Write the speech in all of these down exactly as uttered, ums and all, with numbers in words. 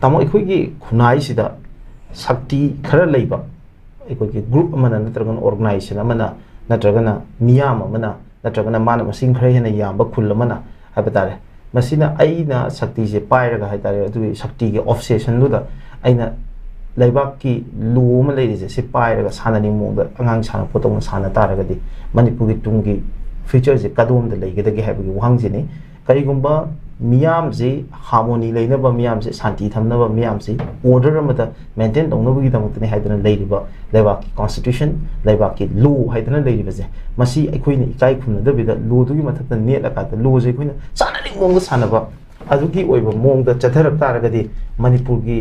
ꯇꯥꯃꯣ, ꯑꯩꯈꯣꯏꯒꯤ ꯈꯨꯟꯅꯥꯏꯁꯤꯗ ꯁꯛꯇꯤ ꯈꯔ ꯂꯩꯕ ꯑꯩꯈꯣꯏꯒꯤ ꯒ꯭ꯔꯨꯞ ꯑꯃꯅ, ꯅꯠꯇ꯭ꯔꯒꯅ ꯑꯣꯔꯒꯅꯥꯏꯖꯦꯁꯟ ꯑꯃꯅ, ꯅꯠꯇ꯭ꯔꯒꯅ ꯃꯤꯌꯥꯝ ꯑꯃꯅ, ꯅꯠꯇ꯭ꯔꯒꯅ ꯃꯥꯅ ꯃꯁꯤꯡ ꯈꯔ ꯍꯦꯟꯅ ꯌꯥꯝꯕ ꯈꯨꯜ ꯑꯃꯅ ꯍꯥꯏꯕ ꯇꯥꯔꯦ, ꯃꯁꯤꯅ ꯑꯩꯅ ꯁꯛꯇꯤꯁꯦ ꯄꯥꯏꯔꯒ ꯍꯥꯏ ꯇꯥꯔꯦ, ꯑꯗꯨꯒꯤ ꯁꯛꯇꯤꯒꯤ ꯑꯣꯕꯁꯦꯁꯟꯗꯨꯗ ꯑꯩꯅ ꯂꯩꯕꯥꯛꯀꯤ ꯂꯣ ꯑꯃ ꯂꯩꯔꯤꯁꯦ, ꯁꯤ ꯄꯥꯏꯔꯒ ꯁꯥꯟꯅꯅꯤꯡꯕ ꯃꯑꯣꯡꯗ ꯑꯉꯥꯡ ꯁꯥꯟꯅ ꯈꯣꯠꯇꯧꯅ ꯁꯥꯟꯅ ꯇꯥꯔꯒꯗꯤ ꯃꯅꯤꯄꯨꯔꯒꯤ ꯇꯨꯡꯒꯤ ꯐ꯭ꯌꯨꯆꯔꯁꯦ ꯀꯗꯣꯝꯗ ꯂꯩꯒꯗꯒꯦ ꯍꯥꯏꯕꯒꯤ ꯋꯥꯍꯪꯁꯤꯅꯤ꯫ ꯀꯔꯤꯒꯨꯝꯕ ꯃꯤꯌꯥꯝꯁꯤ ꯍꯥꯔꯃꯣꯅꯤ ꯂꯩꯅꯕ, ꯃꯤꯌꯥꯝꯁꯤ ꯁꯥꯟꯇꯤ ꯊꯝꯅꯕ, ꯃꯤꯌꯥꯝꯁꯤ ꯑꯣꯔꯗꯔ ꯑꯃꯗ ꯃꯦꯟꯇꯦꯟ ꯇꯧꯅꯕꯒꯤꯗꯃꯛꯇꯅꯤ ꯍꯥꯏꯗꯅ ꯂꯩꯔꯤꯕ ꯂꯩꯕꯥꯛꯀꯤ ꯀꯣꯟꯁꯇꯤꯇ꯭ꯌꯨꯁꯟ, ꯂꯩꯕꯥꯛꯀꯤ ꯂꯣ ꯍꯥꯏꯗꯅ ꯂꯩꯔꯤꯕꯁꯦ, ꯃꯁꯤ ꯑꯩꯈꯣꯏꯅ ꯏꯀꯥꯏ ꯈꯨꯝꯅꯗꯕꯤꯗ ꯂꯣꯗꯨꯒꯤ ꯃꯊꯛꯇ ꯅꯦꯠꯂꯀꯥꯟꯗ ꯂꯣꯁꯦ ꯑꯩꯈꯣꯏꯅ ꯆꯥꯟꯅꯅꯤꯡꯕ ꯃꯑꯣꯡꯗ ꯁꯥꯟꯅꯕ, ꯑꯗꯨꯒꯤ ꯑꯣꯏꯕ ꯃꯑꯣꯡꯗ ꯆꯠꯊꯔꯛ ꯇꯥꯔꯒꯗꯤ ꯃꯅꯤꯄꯨꯔꯒꯤ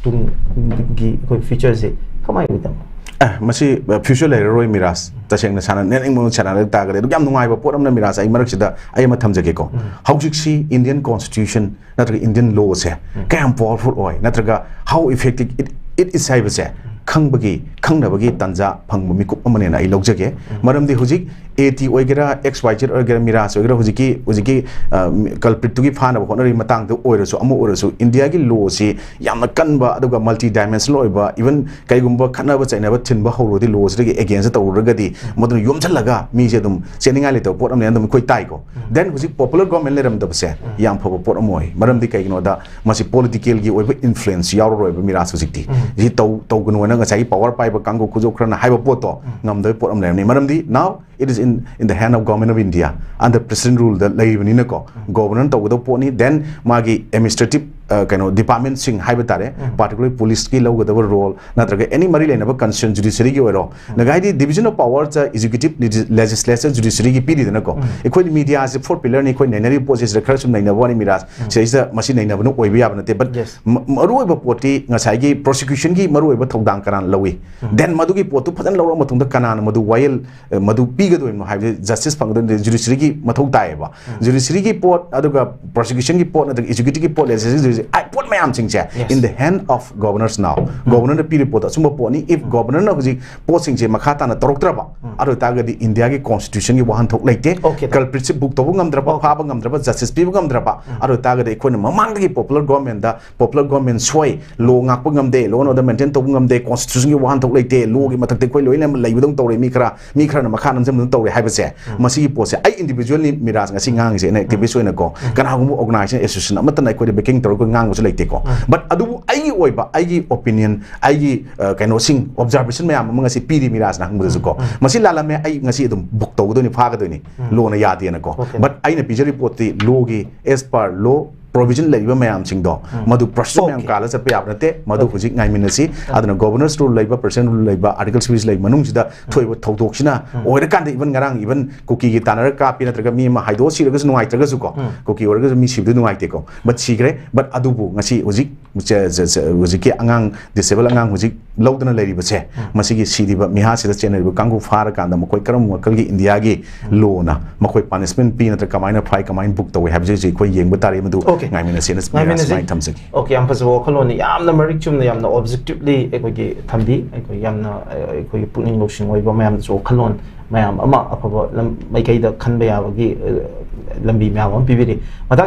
ꯇꯨꯡꯒꯤ ꯑꯩꯈꯣꯏ ꯐ꯭ꯌꯨꯆꯔꯁꯦ ꯀꯃꯥꯏꯅ ꯑꯣꯏꯗꯕꯅꯣ? ꯑꯦ, ꯃꯁꯤ, ꯑ, ꯐ꯭ꯌꯨꯆꯔ ꯂꯩꯔꯔꯣꯏ, ꯃꯤꯔꯥꯖ꯫ ꯇꯁꯦꯡꯅ ꯁꯥꯟꯅ-, ꯅꯦꯠꯅꯤꯡꯕ ꯁꯥꯟꯅꯔꯛ ꯇꯥꯔꯒꯗꯤ꯫ ꯑꯗꯨꯒ ꯌꯥꯝ ꯅꯨꯡꯉꯥꯏꯕ ꯄꯣꯠ ꯑꯃꯅ, ꯃꯤꯔꯥꯖ, ꯑꯩ ꯃꯔꯛꯁꯤꯗ ꯑꯩ ꯑꯃ ꯊꯝꯖꯒꯦꯀꯣ꯫ ꯎꯝ꯫ ꯍꯧꯖꯤꯛꯁꯤ ꯏꯟꯗꯤꯌꯟ ꯀꯣꯟꯁꯇꯤꯇ꯭ꯌꯨꯁꯟ ꯅꯠꯇ꯭ꯔꯒ ꯏꯟꯗꯤꯌꯟ ꯂꯣꯁꯦ ꯎꯝ꯫ ꯀꯌꯥꯝ ꯄꯥꯋꯔꯐꯨꯜ ꯑꯣꯏ, ꯅꯠꯇ꯭ꯔꯒ how effective it, it is ꯍꯥꯏꯕꯁꯦ ꯎꯝ꯫ ꯈꯪꯕꯒꯤ, ꯈꯪꯅꯕꯒꯤ ꯇꯥꯟꯖꯥ ꯐꯪꯕ ꯃꯤꯀꯨꯞ ꯑꯃꯅꯦꯅ ꯑꯩ ꯂꯧꯖꯒꯦ꯫ ꯎꯝ꯫ ꯃꯔꯝꯗꯤ ꯍꯧꯖꯤꯛ ꯑꯦ ꯇꯤ ꯑꯣꯏꯒꯦꯔꯥ, ꯑꯦꯛꯁ ꯋꯥꯏ ꯖꯦꯠ ꯑꯣꯏꯒꯦꯔꯥ, ꯃꯤꯔꯥꯖ ꯑꯣꯏꯒꯦꯔꯥ, ꯍꯧꯖꯤꯛꯀꯤ, ꯍꯧꯖꯤꯛꯀꯤ, ꯑ, ꯀꯜꯄ꯭ꯔꯤꯠꯇꯨꯒꯤ ꯐꯥꯅꯕ ꯍꯣꯠꯅꯔꯤꯕ ꯃꯇꯥꯡꯗ ꯑꯣꯏꯔꯁꯨ, ꯑꯃ ꯑꯣꯏꯔꯁꯨ, ꯏꯟꯗꯤꯌꯥꯒꯤ ꯂꯣꯁꯤ ꯌꯥꯝꯅ ꯀꯟꯕ, ꯑꯗꯨꯒ ꯃꯜꯇꯤ ꯗꯥꯏꯃꯦꯟꯁꯅꯦꯜ ꯑꯣꯏꯕ, ꯏꯚꯟ ꯀꯩꯒꯨꯝꯕ ꯈꯠꯅꯕ ꯆꯩꯅꯕ ꯊꯤꯟꯕ ꯍꯧꯔꯨꯔꯗꯤ, ꯂꯣꯁꯤꯗꯒꯤ ꯑꯦꯒꯦꯟꯁ ꯇꯧꯔꯨꯔꯒꯗꯤ, ꯎꯝ꯫ ꯃꯗꯨꯅ ꯌꯣꯝꯁꯤꯜꯂꯒ ꯃꯤꯁꯦ ꯑꯗꯨꯝ ꯆꯦꯟꯅꯤꯡꯉꯥꯏ ꯂꯩꯇꯕ ꯄꯣꯠ ꯑꯃꯅꯦꯅ ꯑꯗꯨꯝ ꯑꯩꯈꯣꯏ ꯇꯥꯏꯀꯣ꯫ ꯎꯝ꯫ ꯗꯦꯟ ꯍꯧꯖꯤꯛ ꯄꯣꯄꯨꯂꯔ ꯒꯣꯔꯃꯦꯟ ꯂꯩꯔꯝꯗꯕꯁꯦ ꯎꯝ꯫ ꯌꯥꯝ ꯐꯕ ꯄꯣꯠ ꯑꯃ ꯑꯣꯏ꯫ ꯃꯔꯝꯗꯤ ꯀꯩꯒꯤꯅꯣꯗ ꯃꯁꯤ ꯄꯣꯂꯤꯇꯤꯀꯦꯜꯒꯤ ꯑꯣꯏꯕ ꯏꯟꯐ꯭ꯂꯨꯌꯦꯟꯁ ꯌꯥꯎꯔꯔꯣꯏꯕ ꯃꯤꯔꯥꯖ ꯍꯧꯖꯤꯛꯇꯤ꯫ ꯎꯝ꯫ ꯁꯤ ꯇꯧ-, ꯇꯧꯒꯅꯨ ꯍꯥꯏꯅ ꯉꯁꯥꯏꯒꯤ ꯄꯋꯥꯔ ꯄꯥꯏꯕ ꯀꯥꯡꯕꯨ ꯈꯨꯖꯣꯞ ꯈꯔꯅ ꯍꯥꯏꯕ ꯄꯣꯠꯇꯣ ꯎꯝ꯫ ꯉꯝꯗꯕ ꯄꯣꯠ ꯑꯃ ꯂꯩꯔꯝꯅꯤ꯫ ꯃꯔꯝꯗꯤ now it is in, in the hand of Government of India under president rule the ꯂꯩꯔꯤꯕꯅꯤꯅꯀꯣ, um. Governor ꯇꯧꯒꯗꯕ ꯄꯣꯠꯅꯤ꯫ ꯗꯦꯟ ꯃꯥꯒꯤ ꯑꯦꯗꯃꯤꯅꯤꯁꯇ꯭ꯔꯦꯇꯤꯞ, ꯑ, ꯀꯩꯅꯣ, ꯗꯤꯄꯥꯔꯠꯃꯦꯟꯁꯤꯡ ꯍꯥꯏꯕ ꯇꯥꯔꯦ, ꯎꯝ꯫ ꯄꯥꯔꯇꯤꯀꯨꯂꯔ ꯄꯨꯂꯤꯁꯀꯤ ꯂꯧꯒꯗꯕ ꯔꯣꯜ, ꯅꯠꯇ꯭ꯔꯒ ꯑꯦꯅꯤ ꯃꯔꯤ ꯂꯩꯅꯕ ꯀꯟꯁꯔꯟ ꯖꯨꯗꯤꯁꯔꯤꯒꯤ ꯑꯣꯏꯔꯣ, ꯎꯝ꯫ ꯅꯒꯥꯏꯗꯤ ꯗꯤꯕꯤꯖꯟ ꯑꯣꯐ ꯄꯥꯋꯔꯁꯦ ꯑꯦꯛꯖꯤꯀ꯭ꯌꯨꯇꯤꯞ, ꯂꯦꯖꯤꯁꯂꯦꯆꯔ, ꯖꯨꯗꯤꯁꯔꯤꯒꯤ ꯄꯤꯔꯤꯗꯅꯀꯣ꯫ ꯎꯝ꯫ ꯑꯩꯈꯣꯏ ꯃꯤꯗꯤꯌꯥꯁꯦ ꯐꯣꯔ ꯄꯤꯂꯔꯅꯤ, ꯑꯩꯈꯣꯏ ꯅꯩꯅꯔꯤꯕ ꯄꯣꯠꯁꯤꯗ ꯈꯔ ꯁꯨꯝ ꯅꯩꯅꯕ ꯋꯥꯅꯤ, ꯃꯤꯔꯥꯖ꯫ ꯎꯝ꯫ ꯁꯤꯗꯩꯁꯤꯗ ꯃꯁꯤ ꯅꯩꯅꯕꯅ ꯑꯣꯏꯕ ꯌꯥꯕ ꯅꯠꯇꯦ꯫ But yes. ꯃ-, ꯃꯔꯨꯑꯣꯏꯕ ꯄꯣꯠꯇꯤ ꯉꯁꯥꯏꯒꯤ ꯄ꯭ꯔꯣꯁꯤꯀ꯭ꯌꯨꯁꯟꯒꯤ ꯃꯔꯨꯑꯣꯏꯕ ꯊꯧꯗꯥꯡ ꯀꯅꯥꯅ ꯂꯧꯏ? ꯎꯝ꯫ ꯗꯦꯟ ꯃꯗꯨꯒꯤ ꯄꯣꯠꯇꯨ ꯐꯖꯅ ꯂꯧꯔꯕ ꯃꯇꯨꯡꯗ ꯀꯅꯥꯅ ꯃꯗꯨ ꯋꯥꯌꯦꯜ, ꯑ, ꯃꯗꯨ ꯄꯤꯒꯗꯣꯏꯅꯣ ꯍꯥꯏꯕꯁꯤ ꯖꯁꯇꯤꯁ ꯐꯪꯒꯗꯣꯏꯅꯤ, ꯖꯨꯗꯤꯁꯔꯤꯒꯤ ꯃꯊꯧ ꯇꯥꯏꯌꯦꯕ꯫ ꯎꯝ꯫ ꯖꯨꯗꯤꯁꯔꯤꯒꯤ ꯄꯣꯠ, ꯑꯗꯨꯒ ꯄ꯭ꯔꯣꯁꯤꯀ꯭ꯌꯨꯁꯟꯒꯤ ꯄꯣꯠ, ꯅꯠꯇ꯭ꯔꯒ ꯑꯦꯛꯖꯤꯀ꯭ꯌꯨꯇꯤꯚꯀꯤ ꯄꯣꯠ, ꯂꯦꯖꯤꯁꯂꯦꯇꯤꯚ ꯍꯧꯖꯤꯛ ꯑꯩ ꯄꯣꯠ ꯃꯌꯥꯝꯁꯤꯡꯁꯦ Yes. In the hand of governors now, ꯒꯣꯕꯔꯅꯔꯗ ꯄꯤꯔꯤꯕ ꯄꯣꯠꯇꯣ, ꯑꯆꯨꯝꯕ ꯄꯣꯠꯅꯤ꯫ If ꯒꯣꯕꯔꯅꯔꯅ ꯍꯧꯖꯤꯛ ꯄꯣꯠꯁꯤꯡꯁꯦ ꯃꯈꯥ ꯇꯥꯅ ꯇꯧꯔꯛꯇ꯭ꯔꯕ, ꯑꯗꯨ ꯑꯣꯏꯇꯥꯔꯒꯗꯤ ꯏꯟꯗꯤꯌꯥꯒꯤ ꯀꯣꯟꯁꯇꯤꯇ꯭ꯌꯨꯁꯟꯒꯤ ꯋꯥꯍꯟꯊꯣꯛ ꯂꯩꯇꯦ꯫ Okay. ꯀꯜꯄ꯭ꯔꯤꯠꯁꯦ ꯕꯨꯛ ꯇꯧꯕ ꯉꯝꯗ꯭ꯔꯕ, Okay. ꯐꯥꯕ ꯉꯝꯗ꯭ꯔꯕ, ꯖꯁꯇꯤꯁ ꯄꯤꯕ ꯉꯝꯗ꯭ꯔꯕ, ꯑꯗꯨ ꯑꯣꯏꯇꯥꯔꯒꯗꯤ ꯑꯩꯈꯣꯏꯅ ꯃꯃꯥꯡꯗꯒꯤ ꯄꯣꯄꯨꯂꯔ ꯒꯣꯔꯃꯦꯟꯗ, ꯄꯣꯄꯨꯂꯔ ꯒꯣꯔꯃꯦꯟ ꯁꯣꯏ, ꯂꯣ ꯉꯥꯛꯄ ꯉꯝꯗꯦ, ꯂꯣ ꯑꯦꯟ ꯑꯣꯔꯗꯔ ꯃꯦꯟꯇꯦꯟ ꯇꯧꯕ ꯉꯝꯗꯦ, ꯀꯣꯟꯁꯇꯤꯇ꯭ꯌꯨꯁꯟꯒꯤ ꯋꯥꯍꯟꯊꯣꯛ ꯂꯩꯇꯦ, ꯂꯣꯒꯤ ꯃꯊꯛꯇ ꯑꯩꯈꯣꯏ ꯂꯣꯏꯅ ꯂꯩꯕꯗꯧꯅ ꯇꯧꯔꯦ, ꯃꯤ ꯈꯔ, ꯃꯤ ꯈꯔꯅ ꯃꯈꯥ ꯅꯝꯁꯤꯟꯕꯗꯧꯅ ꯇꯧꯔꯦ ꯍꯥꯏꯕꯁꯦ, ꯃꯁꯤꯒꯤ ꯄꯣꯠꯁꯦ ꯑꯩ ꯏꯟꯗꯤꯕꯤꯖꯨꯋꯦꯜꯂꯤ ꯃꯤꯔꯥꯖ ꯉꯁꯤ ꯉꯥꯡꯉꯤꯁꯦ, ꯑꯩꯅ ꯑꯦꯛꯇꯤꯚꯤꯁ ꯑꯣꯏꯅꯀꯣ, ꯀꯅꯥꯒꯨꯝꯕ ꯑꯣꯔꯒꯅꯥꯏꯖꯦꯁꯟ, ꯑꯦꯁꯣꯁꯤꯌꯦꯁꯟ ꯑꯃꯠꯇꯅ ꯑꯩꯈꯣꯏꯗ ꯕꯦꯀꯤꯡ ꯇꯧꯔꯒ ꯑꯩꯈꯣꯏ ꯉꯥꯡꯕꯁꯨ ꯂꯩꯇꯦꯀꯣ꯫ But ꯑꯗꯨꯕꯨ ꯑꯩꯒꯤ ꯑꯣꯏꯕ, ꯑꯩꯒꯤ ꯑꯣꯄꯤꯅꯤꯌꯟ, ꯑꯩꯒꯤ, ꯑ, ꯀꯩꯅꯣꯁꯤꯡ, ꯑꯣꯕꯖꯥꯔꯕꯦꯁꯟ ꯃꯌꯥꯝ ꯑꯃ ꯉꯁꯤ ꯄꯤꯔꯤ ꯃꯤꯔꯥꯖꯅ ꯍꯪꯕꯗꯁꯨꯀꯣ, ꯃꯁꯤ ꯂꯥꯜꯂꯝꯃꯦ, ꯑꯩ ꯉꯁꯤ ꯑꯗꯨꯝ ꯕꯨꯛ ꯇꯧꯒꯗꯣꯏꯅꯤ, ꯐꯥꯒꯗꯣꯏꯅꯤ, ꯂꯣꯅ ꯌꯥꯗꯦꯅꯀꯣ꯫ Okay. But ꯑꯩꯅ ꯄꯤꯖꯔꯤ ꯄꯣꯠꯇꯤ ꯂꯣꯒꯤ, as per law provision ꯂꯩꯔꯤꯕ ꯃꯌꯥꯝꯁꯤꯡꯗꯣ, ꯃꯗꯨ ꯄ꯭ꯔꯣꯁꯦꯁ ꯃꯌꯥꯝ Okay. ꯀꯥꯜꯂ ꯆꯠꯄ ꯌꯥꯕ ꯅꯠꯇꯦ꯫ ꯃꯗꯨ Okay. ꯍꯧꯖꯤꯛ ꯉꯥꯏꯃꯤꯟꯅꯁꯤ꯫ ꯑꯗꯨꯅ ꯒꯣꯕꯔꯅꯔꯁ ꯔꯨꯜ ꯂꯩꯕ, ꯄ꯭ꯔꯁꯤꯗꯦꯟ ꯔꯨꯜ ꯂꯩꯕ, ꯑꯥꯔꯇꯤꯀꯜ ꯁꯤꯛꯁꯇꯤ ꯂꯩꯕ ꯃꯅꯨꯡꯁꯤꯗ ꯊꯣꯛꯏꯕ ꯊꯧꯗꯣꯛꯁꯤꯅ ꯑꯣꯏꯔꯀꯥꯟꯗ, ꯏꯚꯟ ꯉꯔꯥꯡ ꯏꯚꯟ ꯀꯨꯀꯤꯒꯤ ꯇꯥꯟꯅꯔꯒ ꯀꯥꯞꯄꯤ, ꯅꯠꯇ꯭ꯔꯒ ꯃꯤ ꯑꯃ ꯍꯥꯏꯗꯣꯛꯑ ꯁꯤꯔꯒꯁꯨ ꯅꯨꯡꯉꯥꯏꯇ꯭ꯔꯒꯁꯨꯀꯣ, ꯀꯨꯀꯤ ꯑꯣꯏꯔꯒꯁꯨ ꯃꯤ ꯁꯤꯕꯗꯤ ꯅꯨꯡꯉꯥꯏꯇꯦꯀꯣ, but ꯁꯤꯈ꯭ꯔꯦ꯫ But ꯑꯗꯨꯕꯨ ꯉꯁꯤ ꯍꯧꯖꯤꯛ ꯆ-, ꯆ-, ꯆ-, ꯍꯧꯖꯤꯛꯀꯤ ꯑꯉꯥꯡ, ꯗꯤꯁꯦꯕꯜ ꯑꯉꯥꯡ ꯍꯧꯖꯤꯛ ꯂꯧꯗꯨꯅ ꯂꯩꯔꯤꯕꯁꯦ, ꯃꯁꯤꯒꯤ ꯁꯤꯔꯤꯕ ꯃꯤꯍꯥꯠꯁꯤꯗ ꯆꯦꯟꯅꯔꯤꯕ ꯀꯥꯡꯕꯨ ꯐꯥꯔꯀꯥꯟꯗ ꯃꯈꯣꯏ ꯀꯔꯝꯕ ꯃꯈꯜꯒꯤ ꯏꯟꯗꯤꯌꯥꯒꯤ ꯂꯣꯅ ꯃꯈꯣꯏ ꯄꯥꯅꯤꯁꯃꯦꯟ ꯄꯤ, ꯅꯠꯇ꯭ꯔꯒ ꯀꯃꯥꯏꯅ ꯐꯥꯏ, ꯀꯃꯥꯏꯅ ꯕꯨꯛ ꯇꯧꯏ ꯍꯥꯏꯕꯁꯤ ꯍꯧꯖꯤꯛ ꯑꯩꯈꯣꯏ ꯌꯦꯡꯕ ꯇꯥꯔꯦ꯫ ꯃꯗꯨ Okay. ꯉꯥꯏꯃꯤꯟꯅꯁꯦꯅ ꯉꯥꯏꯃꯤꯟꯅꯁꯤ꯫ ꯁꯨꯃꯥꯏꯅ ꯊꯝꯖꯒꯦ꯫ Okay, ꯌꯥꯝ ꯐꯖꯕ ꯋꯥꯈꯜꯂꯣꯟꯅꯤ, ꯌꯥꯝꯅ ꯃꯔꯤꯛ ꯆꯨꯝꯅ, ꯌꯥꯝꯅ ꯑꯣꯕꯖꯦꯛꯇꯤꯚꯂꯤ ꯑꯩꯈꯣꯏꯒꯤ ꯊꯝꯕꯤ꯫ ꯑꯩꯈꯣꯏ ꯌꯥꯝꯅ, ꯑ, ꯑꯩꯈꯣꯏꯒꯤ ꯄꯨꯛꯅꯤꯡ ꯂꯧꯁꯤꯡ ꯑꯣꯏꯕ ꯃꯌꯥꯝꯗꯁꯨ ꯋꯥꯈꯜꯂꯣꯟ ꯃꯌꯥꯝ ꯑꯃ ꯑꯐꯕ ꯂꯝ-, ꯃꯥꯏꯀꯩꯗ ꯈꯟꯕ ꯌꯥꯕꯒꯤ, ꯑ, ꯂꯝꯕꯤ ꯃꯌꯥꯝ ꯑꯃ ꯄꯤꯕꯤꯔꯤ꯫ ꯃꯇꯥꯡ